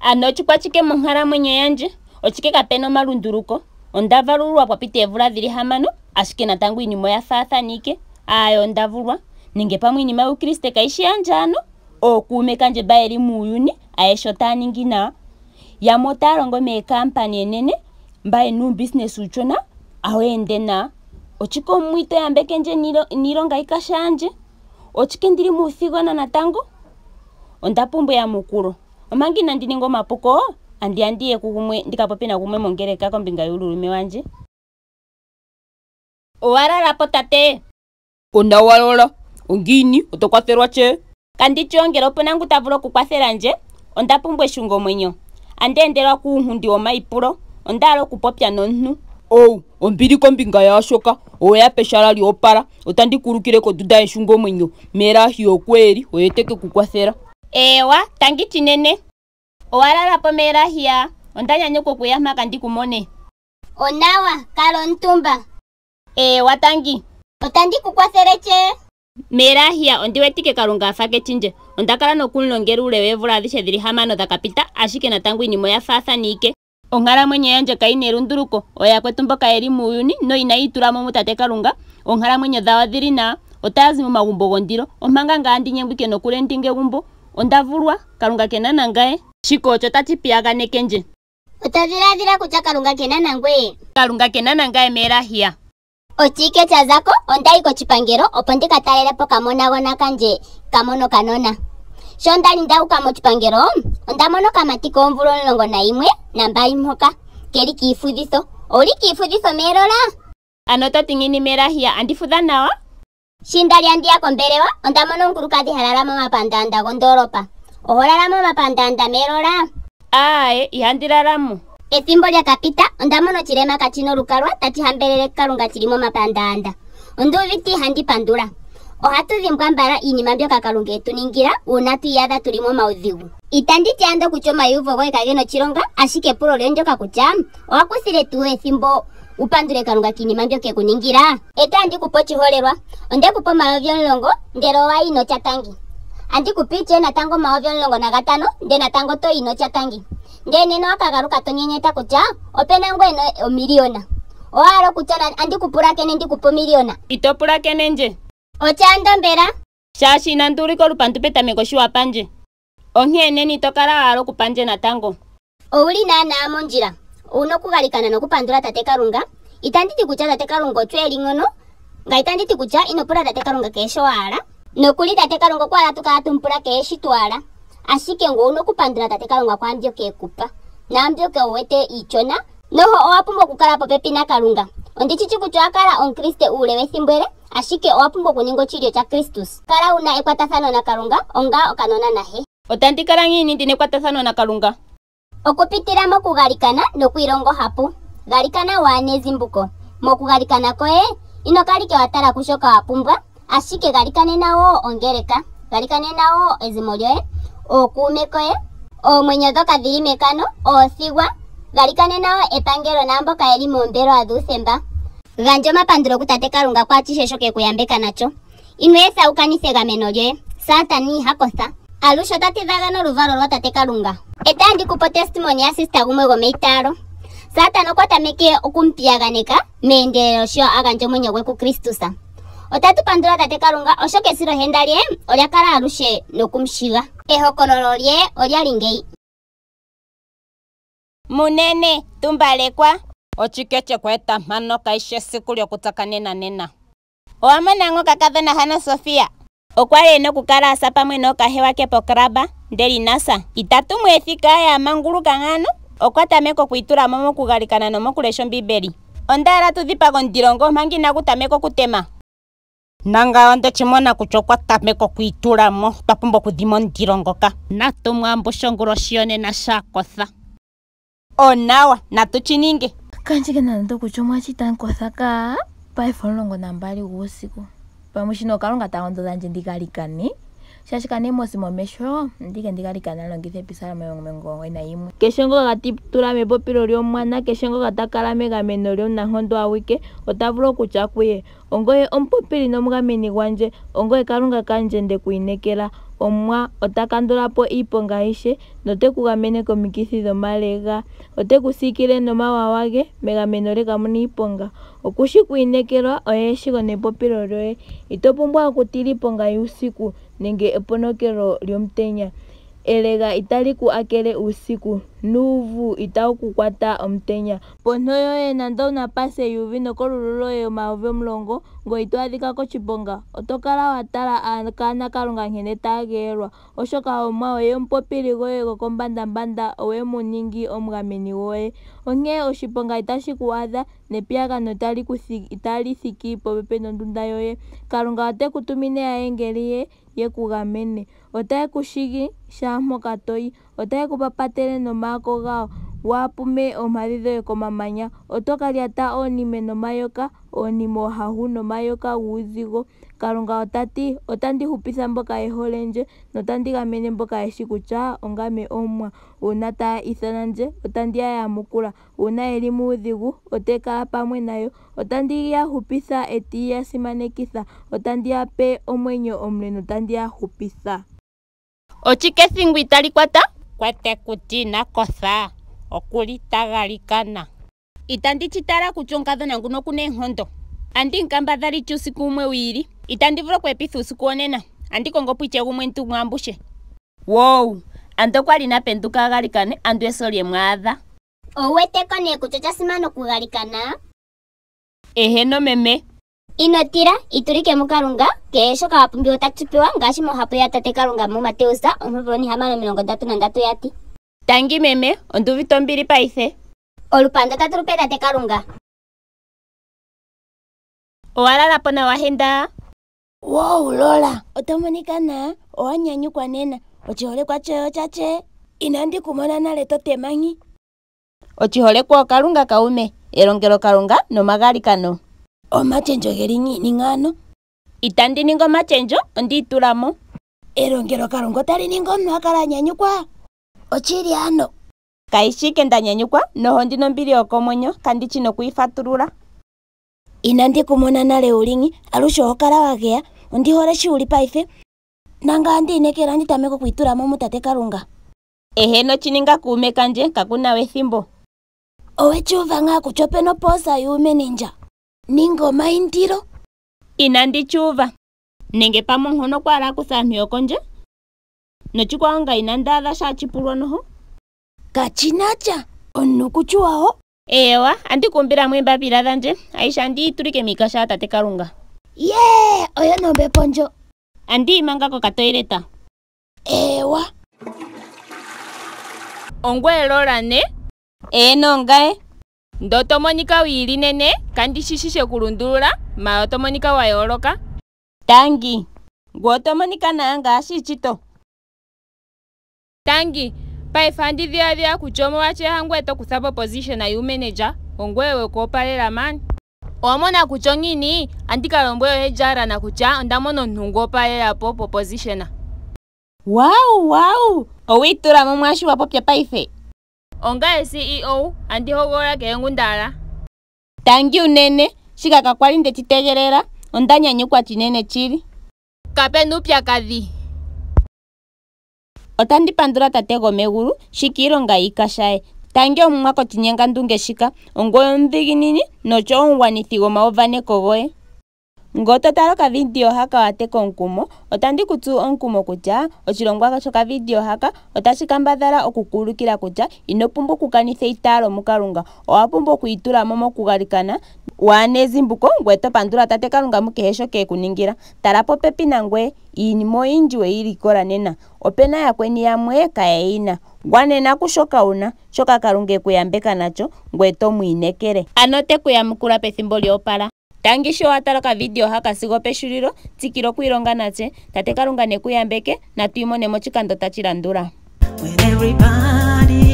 Ano ochikwachike monkalamwenyo yandje? Ochike kapena omalunduluko? Onda valululwa pwa pita eemvula dhili hamano, ashike natango iinima oya faathana ike. Aaye onda vulwa. Nenge pamwe iinima yuukriste kayi shi yandje ano? Ookuume kandje mba yeli muuyuni ayehe otaya ningi nawa. Yamwe otaya longo meekampani enene, mba yena uubusiness uushona awu ende nawa. Ochike Omuwa ito yambeke ndje niilonga yikasha yandje? Ochike ndili muuthigona natango? Onda pumbwa eyamukulo. Omanga inandi ninga omapuko, andiya ndi ye kugumwe ndi ka popye nagumwe mongeleka kombinga yuululume wandje. Owa lala po tate? Onawa Lola. Ongiini, oto kwathelwa tye? Kandi tyo ngele opu na ngu ta vulu okukwathela ndje. Onda pumbwa eshungomwenyo. Andi endelwa kuunkundi womaipulo. Onda hala okupopya nomuntu. Oh, ombili kombinga yaashoka. Owe ya peshala lyo opala. Otandi ku ulukile kondunda yeshungomwenyo. Melahi okwe li, oye te ke ku kwathela. Eewa, tangi chinene. Owa lala po Melahia. Onda nyanyukwa okuya mpaka ndi ku mone. Onawa, kala omutumba. Eewa, tangi. Otandi ku kwathele tye? Melahia, ondi wetike Kalunga a fa ke tshindje. Onda kala noku mu longela uule weemvula adhishe dhili hamano dha ka pita, ashike natango iinima oya faathana ike. Onkalamwenyo yandje kayi na elunduluko. Ooyakwetu mboka ye li muuyuni noinayi itula mo muTate Kalunga, oonkalamwenyo dhawo odhi li nawa. Otaya zi momagumbo gondilo, omanga ngame andi nyengwike nokulendinga egumbo. Onda vulwa. Kalunga ke na nangaye. Shika osho tashi piyaganeke ndje. Oto dhiladhila kutya Kalunga ke na nangweye? Kalunga ke na nangaye Melahia. Ochiike cha za ko, onda yi kochipangelo opo ndi ka talele po kamonagona kandje ka mono okanona. Sho nda li nda uka mochipangelo, onda mono okamati koomvula 11 nambali mpoka, ke li kiifudhitho. Owu li kiifudhitho meelola? Ano oto ti ngiini Melahia, andi fudha nawa? Shi nda li andi ya kombelewa, onda mono omukulukadhi ha lala momapandaanda gondoolopa. Oho lala momapandaanda melola? Aaye, ihandi lala mo. Ethimbo lya ka pita, onda mono oshilema kashi na olukalwa tashi hambelele Kalunga shi li momapandaanda. Ondu uvite ihandi pandula. Ohatu dhimbwa mbala iinima mbyoka Kalunga e tu ningila uuna twi iyadha tu li momaudhigu. Itandi ti ando kutya omaiyuvo goye kage na oshilonga, ashike epulo olyo ndyoka kutya, Owa kuthile tuu ethimbo wu pandule Kalunga kiinima mbyoka e ku ningila? Etandi ku pe oshiholelwa. Onde ku pe 10,000, ndele owa yi ino tya tangi. Andi ku pe ichee natango 15,000, nde natango oto yi ino tya tangi. Ndele nena owa ka galuka to nyenyeta kutya ope na ngu e na omiliyona. Owa hala okutya andi ku pulakene ndi ku pe omiliyona? Ito pulakene ndje. Otya ando mbela? Shaashi inandi ulika olupandu petameko shi wa pa ndje. Onkee nena ito kala wa hala okupa ndje natango. Owu li naanaa mondjila. Owu na okugalikana nokupandula Tate Kalunga. Itandi ti kutya Tate Kalunga otsho e li ngono, ngaye itandi ti kutya ino pula Tate Kalunga kehe sho wa hala. Nokuli Tate Kalunga okwa hala tu kala hatu mu pula kehe shi twa hala. Ashike ngoye owu na okupandula Tate Kalunga kwaambyoka e ku pa, naambyoka wu wete iitshona. Noho owa pumbwa okukala popepi naKalunga. Ondi shi shi kutya owa kala Omukriste uule wethimbo ele, ashike owa pumbwa okuninga oshilyo shaKristus. Kala wu na ekwatathano naKalunga onga okanona nahe. Otandi kala ngiini ndi na ekwatathano naKalunga? Okupitila mokugalikana nokwiilonga ohapu. Galikana waa na ezimbuko. Mokugalikana koye, ino kala ike wa tala kushoka wa pumbwa, ashike galikanena wo ongeleka. Galikanena wo ezimo lyoye, ookuume koye, oomwenyo dhoka dhi li mekano, oothigwa. Galikanena wo epangelo naamboka ye li moombelewa dhuuthemba. Gandja omapandulo kuTate Kalunga kwaashihe shoka e ku yambeka nasho. Ino etha wu kanithe egameno lyoye. Satana iha kotha. Alushe ota tidhagana oluvalo lwaTate Kalunga. Etandi ku pe otestimony ya sister gumwe gwomeitaalo. Satana okwa tameke oku mu piyaganeka meendelelo sho a gandja omwenyo gwe kuKristus. Otatu pandula Tate Kalunga oshoka esilohenda lye olya kala alushe noku mu shiga. Ehokololo lye olya li ngeyi. Munene, tumbalekwa. Ochike che ku eta mpano kayishi esiku lyokutsakanena nena? Owa mona ngo kakadhona hano Sofia? Okwa li e na okukala a sa pamwe nookahewa ke pokraba, ndele ina sa. Itatu mu ethika aye a manguluka ngaano? Okwa tameka okwiitula mo mokugalikana nomokulesha Ombiibeli. Onda hala tu dhipage omundilo ngo omanga inagu tameka okutema. Nangaye onde shi mona kutya okwa tameka okwiitula mo. Otwa pumbwa okudhima omundilo ngoka. Natu mu ambushe onguloshi yonena sho a kotha. Onawa, natu shi ninge. Kandji ke na nando kutya omwa shi tamu kotha kaa paife 12 guusiku. Pamwe shino oKalunga ta londodha ndje ndi galikane. Shaashi kanemosi momesho, ndike ndigalikana longithe episalomi 91. Keshe ngoka ti tula mepopilo lyOmwana, keshe ngoka ta kala megameno lyOmunankondo awike, ota vulu okutya kuye, Ongoye omupopili nomugameni gwandje, ongoye Kalunga kandje nde ku inekela. Omuwa ota kandula po iiponga ayihe, note ku gamene komikithi dhomalega. Ote ku siikile nomawawa ge, megameno lye kamu na iiponga. Oku shi kwiinekelwa, oye eshigo nepopilo lyoye. Ito pumbwa okutila iiponga yuusiku, nenge eponokelo lyomutenya. Elega itali ku akele uusiku, nuuvu itau ku kwata omutenya. Ponto yoye nando napa se eyuvi nokolulyo lwoye 10,000, ngoye ito adhika koshiponga. Oto kala wa tala aakaanakalunga nkene taa geelwa. Oshoka Omuwa oye omupopili gwoye gwokombandambanda, owe mu ningi omugameni gwoye. Onkee oshiponga itashi ku adha, nepiyagano itali thiki popepi nondunda yoye. Kalunga ote ku tumine aayengeli ye, ye ku gamene. Otaye ku shigi shaa mpoka to yi. Otaye ku papatele nomaako gawo, waa pume oompadhi dhoye komamanya. Oto ka lyata oonime nomayoka, oonime oohahu nomayoka guuzigo. Kalunga ota ti, Otandi hupitha mboka ye hole ndje, notandi gamene mboka ye shi kutya ongame Omuwa. Uuna taa ithana ndje, otandi ya yamukula. Uuna ye li muudhigu, ote kala pamwe nayo. Otandi ya hupitha e tii ya simanekitha. Otandi ya pe omwenyo omule notandi ya hupitha. Ochike ethingo itali kwata? Kwete kuti ina kotha, okuli ta galikana. Itandi chi tala kutya omukadhona nguno okuna eenkondo. Andi mu kambadhala itye uusiku wumwe wi ili. Itandi vulu okweepitha uusiku wonena. Andi kongo po itye gumwe ntu mu ambushe. Woow! Ando okwali ina penduka a galikane, ando eso lye mu adha. Owu wete ko nee kutya osha simana okugalikana? Eheno meme. Ino tila, itulike muKalunga, kehe shoka wa pumbiwa otashi pewa, ngaashi mohapu yaTate Kalunga muMateus 6:33 ya ti. Tangi meme, ondu uvite ombili paife. Olupandu otatu lu pe Tate Kalunga. Owa lala po nawa henda? Woow Lola, oto monika naa, owa nyanyukwa nena. Oshiholekwa choye osha tye? Inandi ku mona nale to tema nghi. Oshiholekwa oKalunga kaume, elongelokalunga nomagalikano. Omashendjo geli ngiini ngaano? Itandi ningi omashendjo, ondi itula mo. Elongelokalunga otali ningi omuntu a kale a nyanyukwa? Oshili ano. Kayi shi ike nda nyanyukwa, noho ndi na ombili yokomwenyo, kandi shi noku yi fatulula. Inandi ku mona nale wu li nghi, alushe oho kala wa geya. Ondi hole shi wu li paife. Nangame andi inekela andi tameke okwiitula mo muTate Kalunga. Eheno chi ninga kuume kandje, kaku na we ethimbo. Owe chi uva ngaa kutya ope na opoosa yuumenindja? Ninga omaindilo. Inandi chi uva. Nenge pamwe onkono okwa hala a kuthe aantu yokondje? Nochikwawo ngaye inandi adha sha achi pulwa noho. Kachi na tya, omuntu ku chuwa ho. Eewa, andi ku umbila mo eembapila dhandje, aishe andi yi tulike miikasha yaTate Kalunga. Yee, oyo nombepo ndjo. Andi yi manga kokatoileta. Eewa. Ongweye Lola ne? Eeno, ongaye. Ndo to monika wi ili nene, kandi shi shi she ku lundulula, ma oto monika wa yooloka. Tangi. Ngweye oto monika naa ngaashi tshito. Tangi. Paife andi dhiladhila kutya omolwashike hangweye to kutha po position yuumanager, ongweye weku opalela man. Owa mona kutya ongiini? Andi ka lombwela oHR kutya onda mona omuntu ngu opalela po po position. Wow wow! Owi itula mo mwaashi wa popya paife. Ongaye CEO, andi hogolola kehe ngu nda hala. Tangi unene, shika kakwali nde shi tegelela, onda nyanyukwa shinene shili. Kape na uupyakadhi. Otandi pandula Tate gomegulu, shika iilonga yiikasha ye. Tangi Omuwa koshinyengandunge shika. Ongoye omudhiginini nosho wo omugwanithi gomauvaneko goye. Ngele oto tala okavidio haka wa teka omukumo, otandi ku tsu omukumo kutya oshilongwa shokavidio haka otashi kambadhala oku ku ulukila kutya ino pumbwa okukanitha eitaalo muKalunga. Owa pumbwa okwiitula mo mokugalikana waa na ezimbuko ngoye to pandula Tate Kalunga mukehe shoka e ku ningila. Tala popepi nangweye, iinima oyindji we yi likola nena. Ope na yakweni yamwe kaye yi na. Gwanena kushoka wu na, shoka Kalunga e ku yambeka nasho, ngoye to mu inekele. Ano ote ku yamukula pethimbo lyo opala. Tangi sho wa tala okavidio haka sigo opeshulilo, tsikila okwiilonga natse. Tate Kalunga ne ku yambeke, natu imone moshikando tashi landula. When everybody